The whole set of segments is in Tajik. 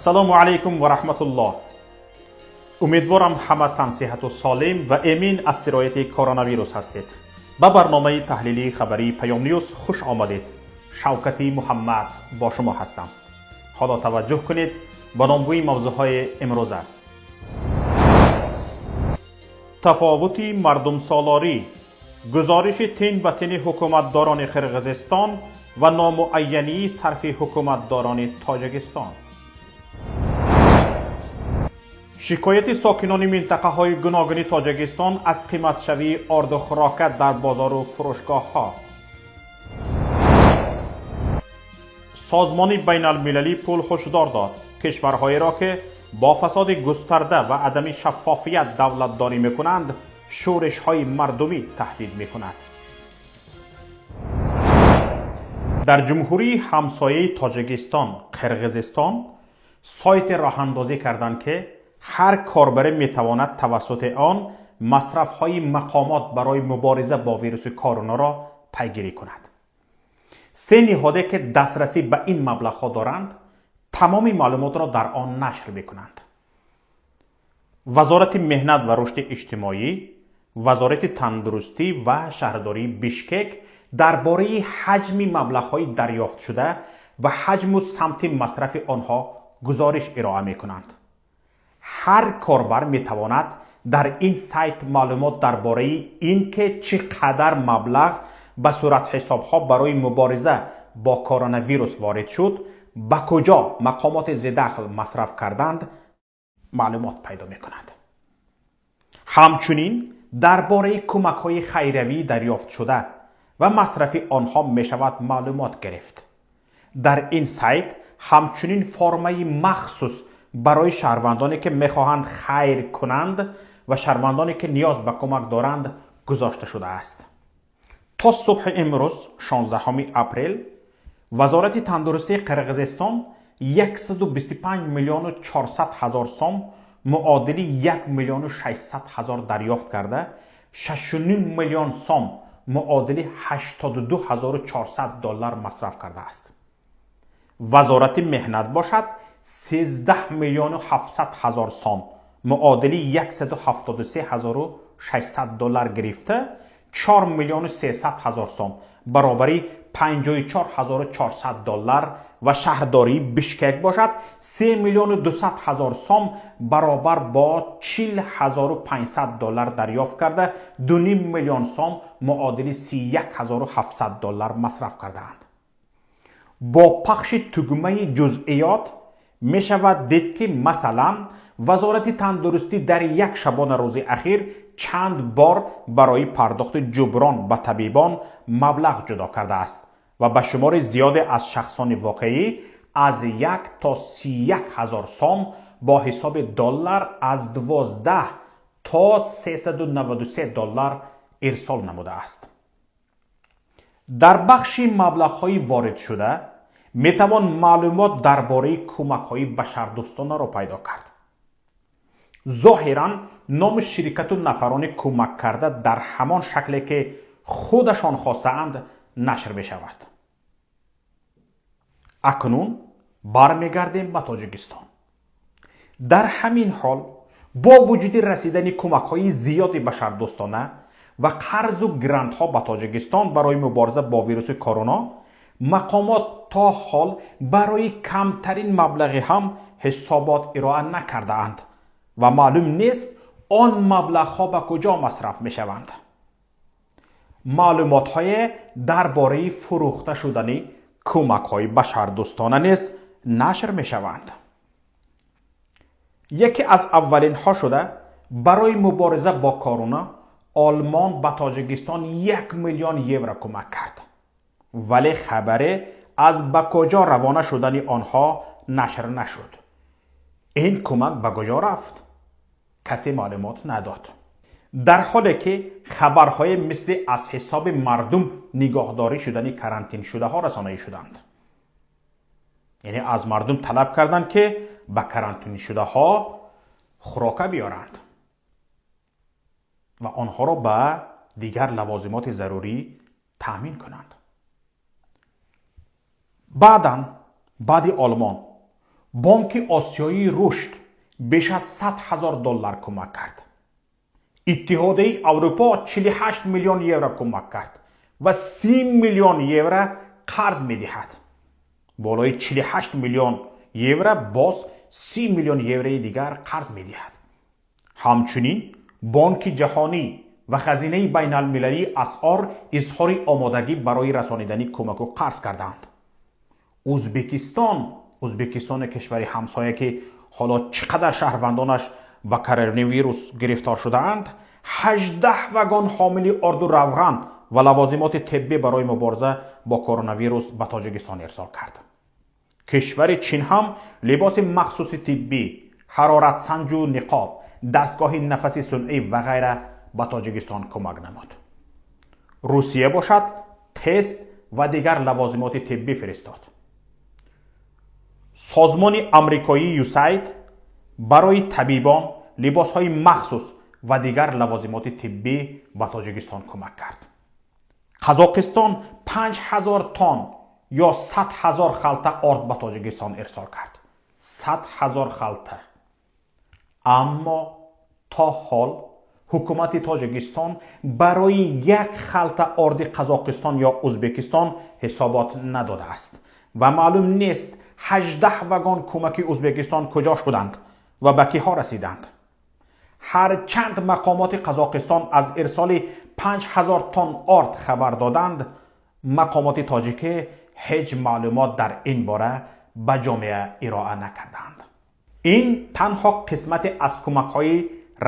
Ассалому алайкум ва раҳматуллоҳ. Умедворам, ҳама тансиҳату солим ва эмин аз сирояти коронавирус ҳастед. Ба барномаи таҳлилии хабарии Паёмньюз хуш омадед. Шавкати Муҳаммад бо шумо ҳастам. Ҳоло таваҷҷӯҳ кунед ба номгӯи мавзӯъҳои имрӯза. Тафовути мардумсолорӣ, гузориши тин ба тини ҳукуматдорони Қирғизистон ва номуайянии сарфи ҳукуматдорони Тоҷикистон, шикояти сокинони минтақаҳои гуногуни Тоҷикистон аз қиматшавии орду хӯрока дар бозору фурӯшгоҳҳо, Созмони байналмилалии пул ҳушдор дод: кишварҳоеро, ки бо фасоди густарда ва адами шаффофият давлатдорӣ мекунанд, шӯришҳои мардумӣ таҳдид мекунад. Дар ҷумҳурии ҳамсояи Тоҷикистон, Қирғизистон, сайте роҳандозӣ карданд, ки ҳар корбаре метавонад тавассути он масрафҳои мақомот барои мубориза бо вируси коронаро пайгирӣ кунад. Се ниҳоде, ки дастрасӣ ба ин маблағҳо доранд, тамоми маълумотро дар он нашр мекунанд: Вазорати меҳнат ва рушди иҷтимоӣ, Вазорати тандурустӣ ва шаҳрдории Бишкек дар бораи ҳаҷми маблағҳои дарёфтшуда ва ҳаҷму самти масрафи онҳо гузориш ироа мекунанд. Ҳар корбар метавонад дар ин сайт маълумот дар бораи ин ки чӣ қадар маблағ ба суратҳисобҳо барои мубориза бо коронавирус ворид шуд, ба куҷо мақомоти зидахл масраф карданд, маълумот пайдо мекунад. Ҳамчунин дар бораи кӯмакҳои хайриявӣ дарёфтшуда ва масрафи онҳо мешавад маълумот гирифт. Дар ин сайт ҳамчунин формаи махсус барои шаҳрвандоне, ки мехоҳанд хайр кунанд, ва шаҳрвандоне, ки ниёз ба кӯмак доранд, гузошта шудааст. То субҳи имрӯз, 16 апрел, Вазорати тандурустии Қирғизистон 125 миллиону 400 ҳазор сом, муодили 1 миллиону 600 ҳазор дарёфт карда, 6,5 миллион сом, муодили 82 ҳазору 400 доллар масраф кардааст. Вазорати меҳнат бошад, 13 миллиону 700 ҳазор сом, муодили 173 ҳазору 600 доллар гирифта, 4 миллиону 300 ҳазор сом, баробари 54 ҳазору 400 доллар, ва шаҳрдории Бишкек бошад, 3 миллиону 200 ҳазор сом, баробар бо 40 ҳазору 500 доллар дарёфт карда, 2,5 миллион сом, муодили 31 ҳазору 700 доллар масраф кардаанд. Бо пахши тугмаи ҷузъиёт мешавад дид, ки масалан Вазорати тандурустӣ дар як шабона рӯзи ахир чанд бор барои пардохти ҷуброн ба табибон маблағ ҷудо кардааст ва ба шумори зиёде аз шахсони воқеӣ аз 1 то 31 ҳазор сом, бо ҳисоби доллар аз 12 то 393 доллар ирсол намудааст. Дар бахши маблағҳои воридшуда метавон маълумот дар бораи кӯмакҳои башардӯстонаро пайдо кард. Зоҳиран номи ширкату нафарони кӯмаккарда дар ҳамон шакле, ки худашон хостаанд, нашр мешавад. Акнун бармегардем ба Тоҷикистон. Дар ҳамин ҳол, бо вуҷуди расидани кӯмакҳои зиёди башардӯстона ва қарзу грантҳо ба Тоҷикистон барои мубориза бо вируси корона, мақомот то ҳол барои камтарин маблағе ҳам ҳисобот ироа накардаанд ва маълум нест, он маблағҳо ба куҷо масраф мешаванд. Маълумотҳое дар бораи фурӯхта шудани кӯмакҳои башардӯстона низ нашр мешаванд. Яке аз аввалинҳо шуда барои мубориза бо корона Олмон ба Тоҷикистон 1 миллион евро кӯмак кард, вале хабаре аз ба куҷо равона шудани онҳо нашр нашуд. Ин кӯмак ба куҷо рафт, касе маълумот надод. Дар ҳоле ки хабарҳое мисли аз ҳисоби мардум нигоҳдорӣ шудани карантиншудаҳо расонаӣ шуданд, яъне аз мардум талаб карданд, ки ба карантиншудаҳо хӯрока биёранд ва онҳоро ба дигар лавозимоти зарурӣ таъмин кунанд. Баъдан, баъди Олмон, Бонки Осиёии рушд беш аз 100 000 доллар кӯмак кард. Иттиҳодияи Аврупо 48 миллион евро кӯмак кард ва 30 миллион евро қарз медиҳад. Болои 48 миллион евро боз 30 миллион еврои дигар қарз медиҳад. Ҳамчунин Бонки Ҷаҳонӣ ва Хазинаи байналмилалии асъор изҳори омодагӣ барои расонидани кӯмаку қарз карданд. Ӯзбекистони кишвари ҳамсоя, ки ҳоло чӣ қадар шаҳрвандонаш ба коронавирус гирифтор шудаанд, 18 вагон ҳомили орду равған ва лавозимоти тиббӣ барои мубориза бо коронавирус ба Тоҷикистон ирсол кард. Кишвари Чин ҳам либоси махсуси тиббӣ, ҳароратсанҷу ниқоб, дастгоҳи нафаси сунъӣ ва ғайра ба Тоҷикистон кӯмак намуд. Русия бошад, тест ва дигар лавозимоти тиббӣ фиристод. Созмони амрикоии ЮСАЙД барои табибон либосҳои махсус ва дигар лавозимоти тиббӣ ба Тоҷикистон кӯмак кард. Қазоқистон 5000 тонн ё 100 000 халта орд ба Тоҷикистон ирсол кард. 100 000 халта. Аммо то ҳол ҳукумати Тоҷикистон барои як халта орди Қазоқистон ё Ӯзбекистон ҳисобот надодааст ва маълум нест, 18 вагон кӯмаки Ӯзбекистон куҷо шуданд ва ба киҳо расиданд. Ҳарчанд мақомоти Қазоқистон аз ирсоли 5000 тонн орд хабар доданд, мақомоти тоҷикӣ ҳеҷ маълумот дар ин бора ба ҷомеа ироа накарданд. Ин танҳо қисмате аз кӯмакҳои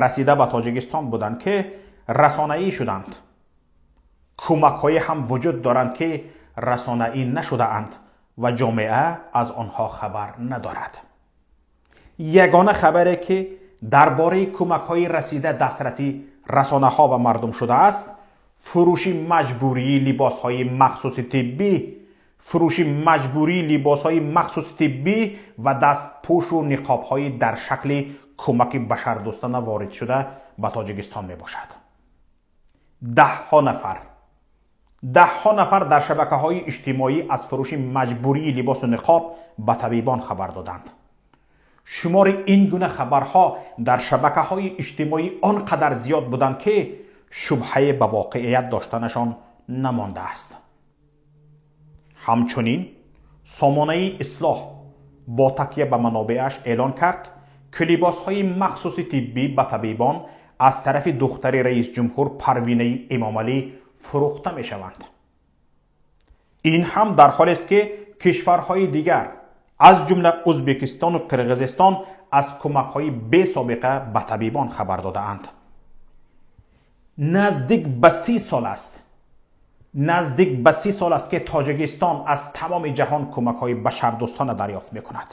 расида ба Тоҷикистон буданд, ки расонаӣ шуданд. Кӯмакҳое ҳам вуҷуд доранд, ки расонаӣ нашудаанд ва ҷомеа аз онҳо хабар надорад. Ягона хабаре, ки дар бораи кӯмакҳои расида дастраси расонаҳо ва мардум шудааст, фурӯши маҷбурии либосҳои махсуси тиббӣ, фурӯши маҷбурии либосҳои махсуси тиббӣ ва дастпӯшу ниқобҳои дар шакли кӯмаки башардӯстона ворид шуда ба Тоҷикистон мебошад. Даҳҳо нафар дар шабакаҳои иҷтимоӣ аз фурӯши маҷбурии либосу ниқоб ба табибон хабар доданд. Шумори ин гуна хабарҳо дар шабакаҳои иҷтимоӣ он қадар зиёд буданд, ки шубҳае ба воқеият доштанашон намондааст. Ҳамчунин сомонаи Ислоҳ бо такя ба манобеаш эълон кард, ки либосҳои махсуси тиббӣ ба табибон аз тарафи духтари раисҷумҳур Парвинаи Эмомалӣ фурӯхта мешаванд. Ин ҳам дар ҳолест, ки кишварҳои дигар, аз ҷумла Ӯзбекистону Қирғизистон, аз кӯмакҳои бесобиқа ба табибон хабар додаанд. Наздик ба 30 сол аст, ки Тоҷикистон аз тамоми ҷаҳон кӯмакҳои башардӯстона дарёфт мекунад.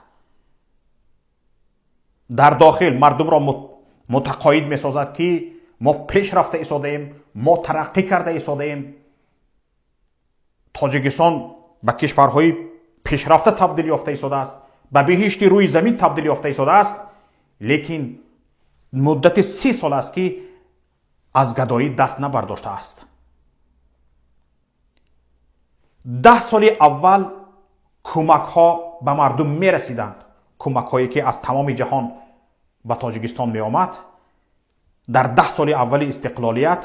Дар дохил мардумро мутақоид месозад, ки мо пеш рафта истодаем, мо тараққӣ карда истодаем, Тоҷикистон ба кишварҳои пешрафта табдил ёфта истодааст, ба биҳишти рӯи замин табдил ёфта истодааст. Лекин муддати 30 сол аст, ки аз гадоӣ даст набардоштааст. 10 соли аввал кӯмакҳо ба мардум мерасиданд. Кӯмакҳое, ки аз тамоми ҷаҳон ба Тоҷикистон меомад, дар 10 соли аввали истиқлолият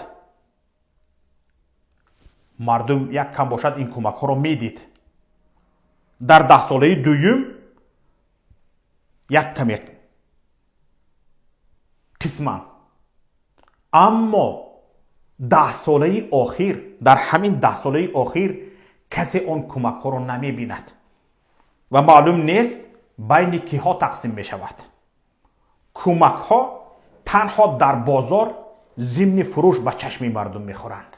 мардум як кам бошад ин кӯмакҳоро медид. Дар даҳсолаи дуюм як каме қисман, аммо 10 солаи охир, дар ҳамин 10 солаи охир касе он кӯмакҳоро намебинад ва маълум нест, байни киҳо тақсим мешавад. Кӯмакҳо танҳо дар бозор зимни фурӯш ба чашми мардум мехӯранд.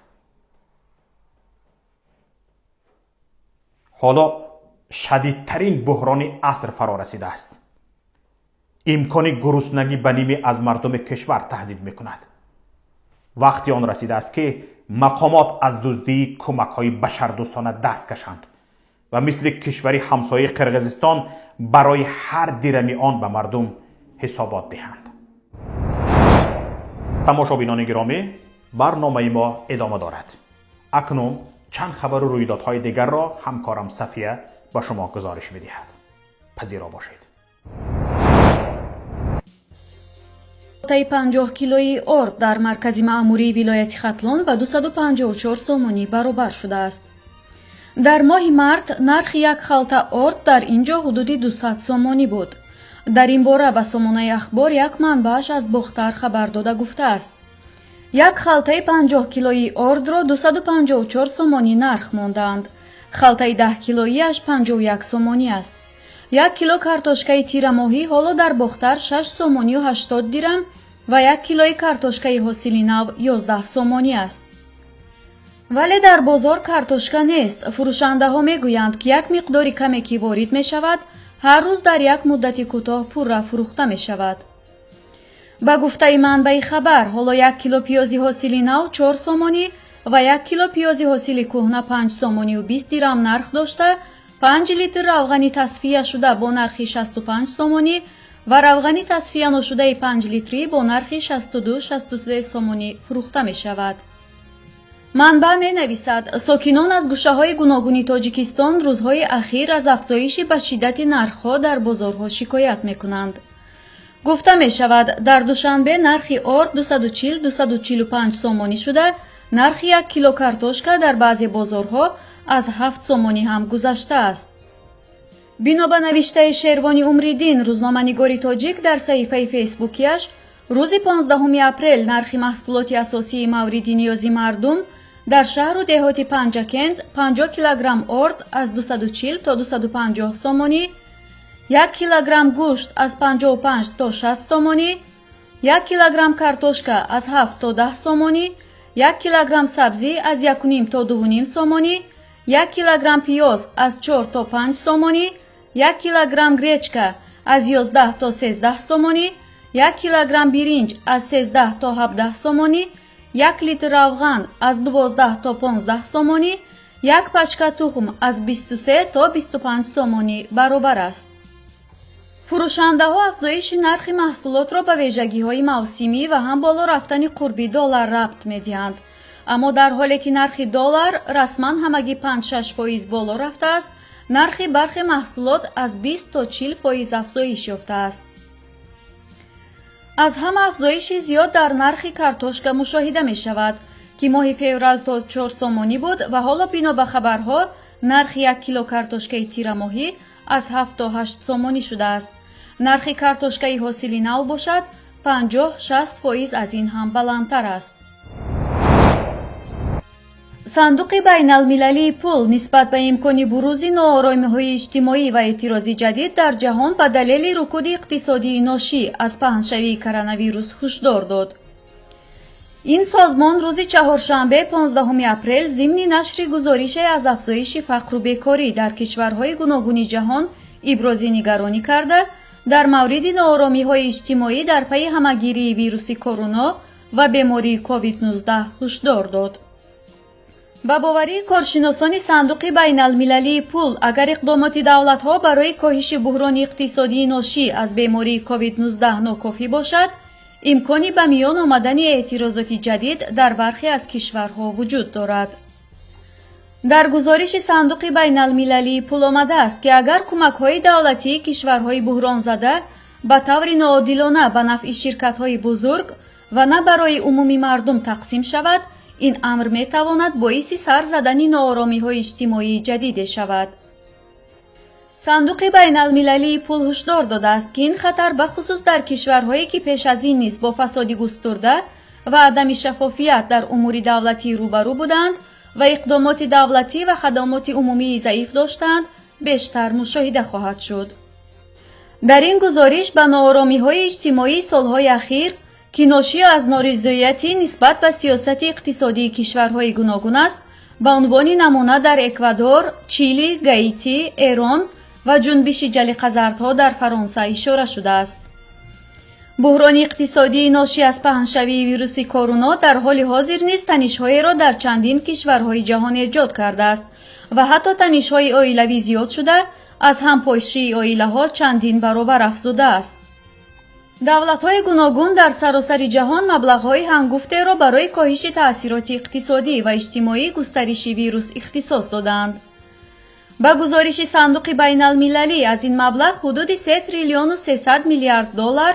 Ҳоло шадидтарин буҳрони аср фаро расидааст. Имкони гуруснагӣ ба ниме аз мардуми кишвар таҳдид мекунад. Вақти он расидааст, ки мақомот аз дуздии кӯмакҳои башардӯстона даст кашанд ва мисли кишвари ҳамсояи Қирғизистон барои ҳар дирами он ба мардум ҳисобот диҳанд. Тамошобинони гиромӣ, барномаи мо идома дорад. Акнун чанд хабару рӯйдодҳои дигарро ҳамкорам Сафия ба шумо гузориш медиҳад. Пазиро бошед. Таи 50 килои орд дар маркази маъмурии вилояти Хатлон ба 254 сомонӣ баробар шудааст. Дар моҳи март нархи як халта орд дар ин ҷо ҳудуди 200 сомонӣ буд. Дар ин бора ба сомонаи Ахбор як манбааш аз Бохтар хабар дода гуфтааст: як халтаи 50 килоии ордро 254 сомонӣ нарх мондаанд. Халтаи 10 килоиаш 51 сомонӣ аст. Як кило картошкаи тирамоҳӣ ҳоло дар Бохтар 6 сомонию 80 дирам ва як килои картошкаи ҳосили нав 11 сомонӣ аст. Вале дар бозор картошка нест. Фурӯшандаҳо мегӯянд, ки як миқдори каме ки ворид мешавад, ҳар рӯз дар як муддати кӯтоҳ пурра фурӯхта мешавад. Ба гуфтаи манбаи хабар, ҳоло як кило пиёзи ҳосили нав 4 сомонӣ ва як кило пиёзи ҳосили кӯҳна 5 сомонию 20 дирам нарх дошта, 5 литр равғани тасфияшуда бо нархи 65 сомонӣ ва равғани тасфияношудаи 5 литрӣ бо нархи 62-63 сомонӣ фурӯхта мешавад. Манбаъ менависад, сокинон аз гӯшаҳои гуногуни Тоҷикистон рӯзҳои ахир аз афзоиши ба шиддати нархҳо дар бозорҳо шикоят мекунанд. Гуфта мешавад, дар Душанбе нархи орд 240-245 сомонӣ шуда, нархи як кило картошка дар баъзе бозорҳо аз 7 сомонӣ ҳам гузаштааст. Бино ба навиштаи Шервони Умриддин, рӯзноманигори тоҷик, дар саҳифаи фейсбукияш рӯзи 15 апрел нархи маҳсулоти асосии мавриди ниёзи мардум дар шаҳру деҳоти Панҷакент: 50 килограмм орд аз 240 то 250 сомонӣ, 1 килограмм гӯшт аз 55 то 60 сомонӣ, 1 килограмм картошка аз 7 то 10 сомонӣ, 1 килограмм сабзӣ аз 1,5 то 2,5 сомонӣ, 1 килограмм пиёз аз 4 то 5 сомонӣ, 1 килограмм гречка аз 11 то 13 сомонӣ, 1 килограмм биринҷ аз 13 то 17 сомонӣ, 1 литр равған аз 12 то 15 сомонӣ, як пачка тухм аз 23 то 25 сомонӣ баробар аст. Фурӯшандаҳо афзоиши нархи маҳсулотро ба вижагиҳои мавсимӣ ва ҳам боло рафтани қурби доллар рабт медиҳанд. Аммо дар ҳоле ки нархи доллар расман ҳамагӣ 5-6 фоиз боло рафтааст, нархи бархе маҳсулот аз 20 то 40 фоиз афзоиш ёфтааст. Аз ҳама афзоиши зиёд дар нархи картошка мушоҳида мешавад, ки моҳи феврал то 4 сомонӣ буд ва ҳоло бино ба хабарҳо нархи як кило картошкаи тирамоҳӣ аз 7 то 8 сомонӣ шудааст. Нархи картошкаи ҳосили нав бошад, 50-60 фоиз аз ин ҳам баландтар аст. Сандуқи байналмилалии пул нисбат ба имкони бурӯзи нооромиҳои иҷтимоӣ ва эътирози ҷадид дар ҷаҳон ба далели рукуди иқтисодии ношӣ аз паҳншавии коронавирус ҳушдор дод. Ин созмон рӯзи чаҳоршанбе, 15 апрел, зимни нашри гузорише аз афзоиши фақру бекорӣ дар кишварҳои гуногуни ҷаҳон ибрози нигаронӣ карда, дар мавриди нооромиҳои иҷтимоӣ дар пайи ҳамагирии вируси коруно ва бемории COVID-19 ҳушдор дод. Ба боварии коршиносони Сандуқи байналмилалии пул, агар иқдомоти давлатҳо барои коҳиши буҳрони иқтисодии ношӣ аз бемории COVID-19 нокофӣ бошад, имкони ба миён омадани эътирозоти ҷадид дар бархе аз кишварҳо вуҷуд дорад. Дар гузориши Сандуқи байналмилалии пул омадааст, ки агар кӯмакҳои давлатии кишварҳои буҳронзада ба таври ноодилона ба нафъи ширкатҳои бузург ва на барои умуми мардум тақсим шавад, ин амр метавонад боиси сар задани нооромиҳои иҷтимоии ҷадиде шавад. Сандуқи байналмилалии пул ҳушдор додааст, ки ин хатар бахусус дар кишварҳое ки пеш аз ин низ бо фасоди густурда ва адами шаффофият дар умури давлатӣ рӯбарӯ буданд ва иқдомоти давлатӣ ва хадамоти умумии заиф доштанд, бештар мушоҳида хоҳад шуд. Дар ин гузориш ба нооромиҳои иҷтимоии солҳои ахир, ки ношӣ аз норизоятӣ нисбат ба сиёсати иқтисодии кишварҳои гуногун аст, ба унвони намуна дар Эквадор, Чили, Гаити, Эрон ва ҷунбиши ҷалиқазардҳо дар Фаронса ишора шудааст. Буҳрони иқтисодии ношӣ аз паҳншавии вируси коруно дар ҳоли ҳозир низ танишҳоеро дар чандин кишварҳои ҷаҳон эҷод кардааст ва ҳатто танишҳои оилавӣ зиёд шуда, аз ҳампошии оилаҳо чандин баробар афзудааст. Давлатҳои гуногун дар саросари ҷаҳон маблағҳои ҳангуфтеро барои коҳиши таъсироти иқтисодӣ ва иҷтимоии густариши вирус ихтисос додаанд. Ба гузориши Сандуқи байналмилалӣ, аз ин маблағ ҳудуди 3 триллиону 300 миллиард доллар,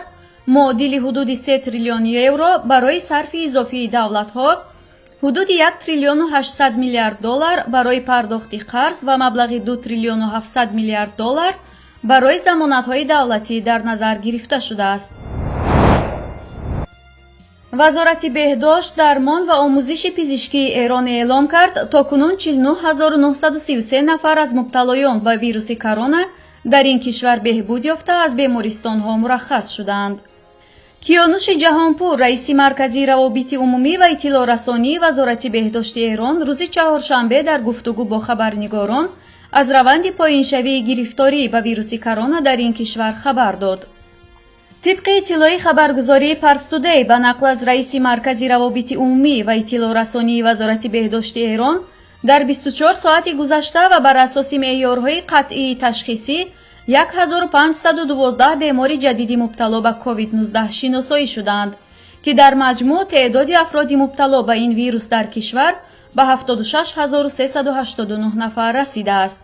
муодили ҳудуди 3 триллион евро, барои сарфи изофии давлатҳо, ҳудуди 1 триллиону 800 миллиард доллар барои пардохти қарз ва маблағи 2 триллиону 700 миллиард доллар барои замонатҳои давлатӣ дар назар гирифта шудааст. Вазорати беҳдошт, дармон ва омӯзиши пизишкии Эрон эълом кард, то кунун 49933 нафар аз мубталоён ба вируси корона дар ин кишвар беҳбуд ёфта, аз бемористонҳо мураххас шуданд. Киёнуши Ҷаҳонпур, раиси Марказии равобити умумӣ ва иттилоърасонии Вазорати беҳдошти Эрон, рӯзи чаҳоршанбе дар гуфтугӯ бо хабарнигорон аз раванди поиншавии гирифторӣ ба вируси корона дар ин кишвар хабар дод. Тибқи иттилои хабаргузории Парстудей ба нақл аз раиси Маркази равобити умумӣ ва иттилоърасонии Вазорати беҳдошти Эрон, дар 24 соати гузашта ва бар асоси меъёрҳои қатъии ташхисӣ 1512 бемори ҷадиди мубтало ба COVID-19 шиносоӣ шуданд, ки дар маҷмӯъ теъдоди афроди мубтало ба ин вирус дар кишвар ба 76389 нафар расидааст.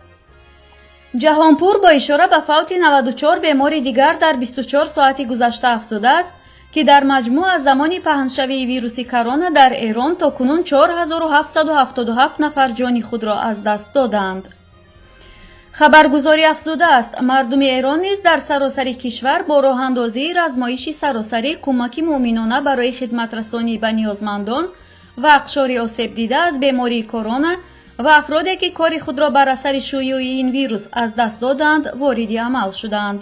Ҷаҳонпур бо ишора ба фавти 94 бемори дигар дар 24 соати гузашта афзудааст, ки дар маҷмӯъ аз замони паҳншавии вируси корона дар Эрон то кунун 4777 нафар ҷони худро аз даст доданд. Хабаргузорӣ афзудааст, мардуми Эрон низ дар саросари кишвар бо роҳандозии размоиши саросарӣ кӯмаки муъминона барои хидматрасонӣ ба ниёзмандон ва ақшори осебдида аз бемории корона ва афроде ки кори худро бар асари шуюи ин вирус аз даст доданд, вориди амал шуданд.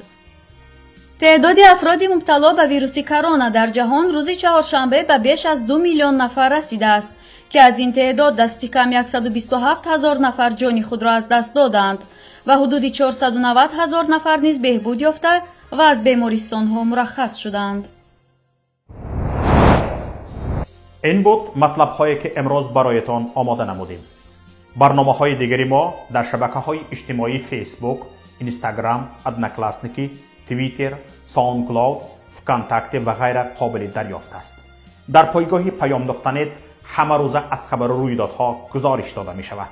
Теъдоди афроди мубтало ба вируси корона дар ҷаҳон рӯзи чаҳоршанбе ба беш аз 2 миллион нафар расидааст, ки аз ин теъдод дасти кам 127 ҳазор нафар ҷони худро аз даст доданд ва ҳудуди 490 ҳазор нафар низ беҳбуд ёфта ва аз бемористонҳо мураххас шуданд. Ин буд матлабҳое ки имрӯз бароятон омода намудем. Барномаҳои дигари мо дар шабакаҳои иҷтимоии Фейсбук, Инстаграм, Одноклассники, Твиттер, Саундклауд, ВКонтакте ва ғайра қобили дарёфт аст. Дар пойгоҳи Паём нуқта нет ҳамарӯза аз хабару рӯйдодҳо гузориш дода мешавад.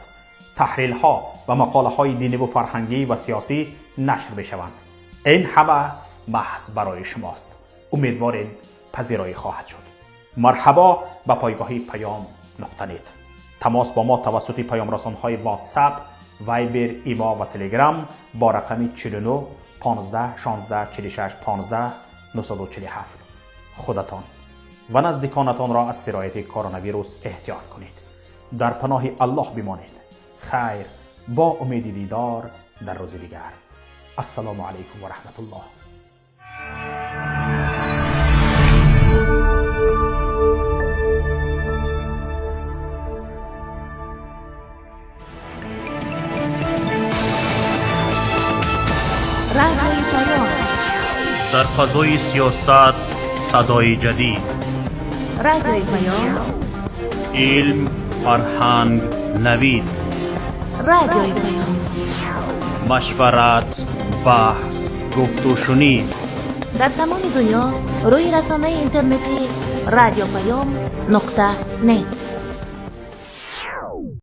Таҳлилҳо ва мақолаҳои диниву фарҳангӣ ва сиёсӣ нашр мешаванд. Ин ҳама маҳз барои шумост. Умедворем, пазироӣ хоҳад шуд. Марҳабо ба пойгоҳи Паём нуқта нет. Тамос бо мо тавассути паёмрасонҳои WhatsApp, Viber, Имо ва Telegram бо рақами 49 15 16 46 15 947. Худатон ва наздиконатонро аз сирояти коронавирус эҳтиёт кунед. Дар паноҳи Аллоҳ бимонед. Хайр, бо умеди дидор дар рӯзи дигар. Ассалому алайкум ва раҳматуллоҳ. Дар фазои сиёсат садои ҷадид, Радиои Паём, илм, фарҳанг, навид, Радиои Паём, машварат, баҳс, гуфтушунид. Дар тамоми дунё рӯи расонаи интернетӣ Радио Паём нуқта нет.